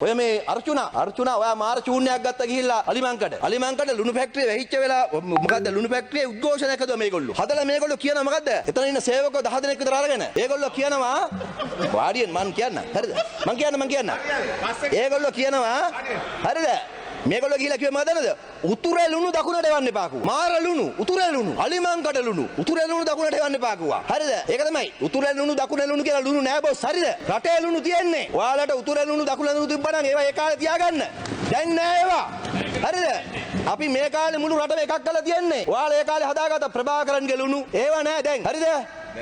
ඔය මේ අර්චුනා, අර්චුනා, ඔයා මාර චූන්යක් ගත්ත ගිහිල්ලා අලිමංකඩ. අලිමංකඩ ලුණු ෆැක්ටරිය වැහිච්ච වෙලා මොකද්ද, ලුණු ෆැක්ටරියේ උද්ඝෝෂණයක් හදුවා මේගොල්ලෝ. හදලා මේගොල්ලෝ කියනවා මොකද්ද? එතන ඉන්න සේවකෝ 10 දෙනෙක් විතර අරගෙන ඒගොල්ලෝ කියනවා, වාඩියෙන් මං කියන්න. හරිද? මං කියන්න, මං කියන්න. ඒගොල්ලෝ කියනවා, හරිද? මේගොල්ලෝ ගිහිල්ලා කිව්වේ මොකද දන්නවද? උතුරේ ලුණු දකුණට එවන්න එපා කිව්වා. මාර ලුණු, උතුරේ ලුණු, අලිමංකඩ ලුණු, උතුරේ ලුණු දකුණට එවන්න එපා කිව්වා. හරිද? ඒක තමයි. උතුරේ ලුණු දකුණේ ලුණු කියලා ලුණු නෑ බොස්. හරිද? රටේ ලුණු තියෙන්නේ. ඔයාලට උතුරේ ලුණු දකුණේ ලුණු තිබ්බනම් ඒවා ඒ කාලේ තියාගන්න. දැන් නෑ ඒවා. හරිද? අපි මේ කාලේ මුළු රටම එකක් කරලා තියෙන්නේ. ඔයාලා ඒ කාලේ හදාගත්ත ප්‍රභාකරන්ගේ ලුණු ඒවා නෑ දැන්. හරිද?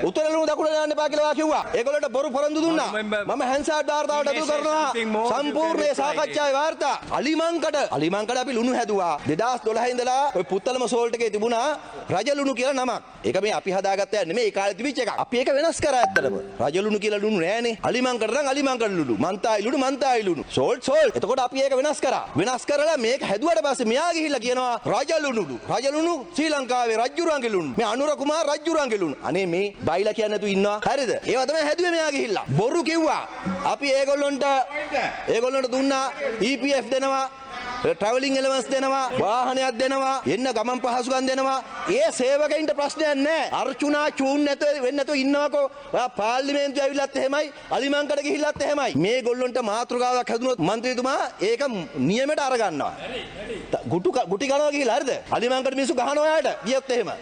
උතුර ලුණු දකුණ යන්න එපා කියලා කිව්වා. ඒගොල්ලන්ට බොරු පොරොන්දු දුන්නා. මම හැන්සාඩ් වාර්තාවට ඇතුළු කරනවා සම්පූර්ණ සාකච්ඡාවේ වාර්තා. අලිමංකඩ, අලිමංකඩ අපි ලුණු හැදුවා. 2012 ඉඳලා ඔය පුත්තලම සෝල්ට් එකේ තිබුණා රජ ලුණු කියලා නමක්. ඒක මේ අපි හදාගත්ත එකක් නෙමෙයි, ඒ කාලේ තිබිච්ච එකක්. අපි ඒක වෙනස් කරා ඇත්තටම. රජ ලුණු කියලා ලුණු නෑනේ. අලිමංකඩ නම් අලිමංකඩ ලුණු. මන්තායි ලුණු මන්තායි ලුණු. Salt salt. එතකොට අපි ඒක වෙනස් කරා. වෙනස් කරලා මේක හැදුවට පස්සේ මෙයා ගිහිල්ලා කියනවා රජ ලුණුලු. රජ ලුණු ශ්‍රී ලංකාවේ රජ්ජුරුවන්ගේ ලුණු. මේ අනුර කුමාර රජ්ජුරුවන්ගේ ලුණු. අනේ මේ බයිලා කියන්නේ නැතුව ඉන්නවා. හරිද? ඒවා තමයි හැදුවේ මෙයා ගිහිල්ලා. බොරු කිව්වා. අපි ඒගොල්ලොන්ට ඒගොල්ලොන්ට දුන්නා EPF දෙනවා, ට්‍රැවලින් එලවන්ස් දෙනවා, වාහනයක් දෙනවා, එන්න ගමන් පහසුකම් දෙනවා. ඒ සේවකයින්ට ප්‍රශ්නයක් නැහැ. අර්චුනා චූන් නැතුව වෙන්නේ නැතුව ඉන්නවකෝ. ඔයා පාර්ලිමේන්තුවේ ඇවිල්ලත් එහෙමයි, අලිමංකඩ ගිහිල්ලත් එහෙමයි. මේ ගොල්ලොන්ට මාතෘකාවක් හැදුනොත් මන්ත්‍රීතුමා ඒක නියමයට අරගන්නවා. ගුටු ගුටි කනවා ගිහිල්ලා, හරිද? අලිමංකඩ මිනිස්සු ගහනවා ඔයාට ගියොත් එහෙම.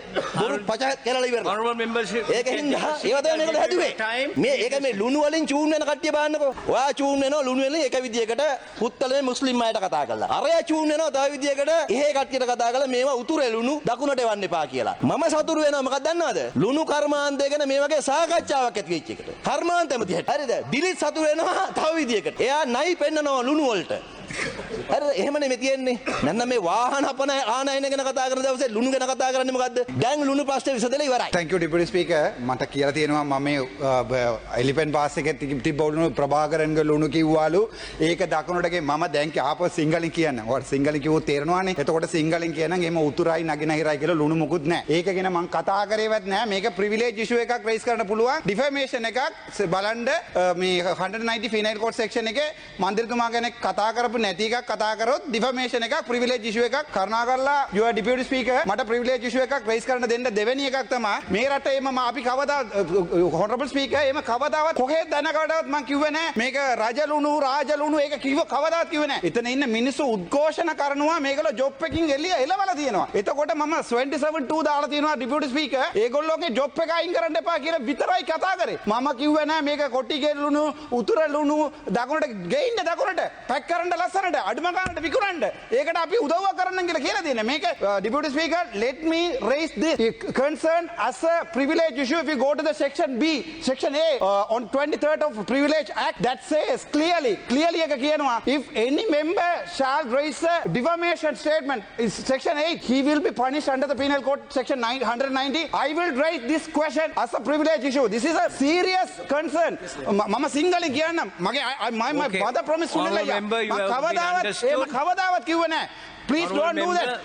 බොරු පච කරලා ඉවරලා. Honorable members, ඒක හින්දා ඒවා තමයි මේගොල්ලෝ හැදුවේ. මේ ඒක මේ ලුණු වලින් චූන් වෙන කට්ටිය බලන්නකෝ. ඔයා චූන් වෙනවා ලුණු වලින් එක විදියකට පුත්තලේ මුස්ලිම් අයට කතා කරලා. අරයා චූන් වෙනවා තව විදියකට එහෙ කට්ටියට කතා කරලා මේවා උතුරේ ලුණු දකුණට එවන්න එපා කියලා. මම සතුටු වෙනවා මොකක්ද දන්නවද? ලුණු කර්මාන්තය ගැන මේ වගේ සාකච්ඡාවක් ඇති වෙච්ච එකට. කර්මාන්ත ඇමති හැටි. හරිද? දිලිත් සතුටු වෙනවා තව විදියකට. එයා නයි පෙන්නනවා ලුණු වලට. හරිද? එහෙම නෙමෙයි තියෙන්නේ. නැත්නම් මේ වාහන අපන ආනයන ගැන කතා කරන දවසේ ලුණු ගැන කතා කරන්නේ මොකද්ද? දැන් ලුණු ප්‍රශ්නේ විසඳලා ඉවරයි. Thank you, Deputy Speaker. මට කියලා තියෙනවා මම මේ එලිෆන්ට් පාස් එකේ තිබ්බ ලුණු ප්‍රභාකරන්ගේ ලුණු කිව්වලු. ඒක දකුණට මම දැන් ආපහු සිංහලෙන් කියන්න. ඔයාලට සිංහලෙන් කිව්වොත් තේරෙනවානේ. එතකොට සිංහලෙන් කියනනම් එහෙම උතුරයි නගිනහිරයි කියලා ලුණු මුකුත් නැහැ. ඒක ගැන මං කතා කරේවත් නැහැ. මේක ප්‍රිවිලේජ් ඉෂුව එකක් රේස් කරන්න පුළුවන්. ඩිෆමේෂන් එකක් බලන්න මේ 190 පීනල් කෝඩ් සෙක්ෂන් එකේ මන්ත්‍රීතුමා ගැන කතා කරපු නැති එකක් කතා කරොත් ඩිෆමේෂන් එකක්, ප්‍රිවිලේජ් ඉෂුව එකක්. කරුණාකරලා your deputy speaker මට ප්‍රිවිලේජ් ඉෂුව එකක් රේස් කරන්න දෙන්න. දෙවෙනි එකක් තමයි මේ රටේ එම අපි කවදා, හොනරබල් ස්පීකර්, එහෙම කවදාවත් කොහෙද දැනකටවත් මං කිව්වේ නෑ මේක රජලුණු රාජලුණු. ඒක කිව්ව කවදාවත් කිව්වේ නෑ. එතන ඉන්න මිනිස්සු උද්ඝෝෂණ කරනවා. මේගොල්ලෝ ජොබ් එකකින් එළිය එලවලා තියෙනවා. එතකොට මම 27-2 දාලා තියෙනවා ඩෙපියුටි ස්පීකර්. ඒගොල්ලෝගේ ජොබ් එක අයින් කරන්න එපා කියලා විතරයි කතා කරේ. මම කිව්වේ නෑ මේක කොටි ලුණු, උතුර ලුණු දකුණට ගෙයින්න, දකුණට පැක් කරන්න, ලස්සනට අඩුම ගානට විකුණන්න, ඒකට අපි උදව්වක් කරන්නම් කියලා කියලා තියෙන්නේ. මේක Deputy Speaker, let me raise this concern as a privilege issue. If you go to the section B, section A on 23rd of Privilege Act, that says clearly, clearly එක කියනවා, if any member shall raise a defamation statement in section 8, he will be punished under the Penal Code section 990. I will raise this question as a privilege issue. This is a serious concern. මම සිංහලෙන් කියන්නම්. මගේ my Okay. mother promise. Sunil Honourable අයියා member, you මම have been කවදාවත් understood. එහෙම කවදාවත් කිව්වේ නෑ. Please Honourable don't do that. Member,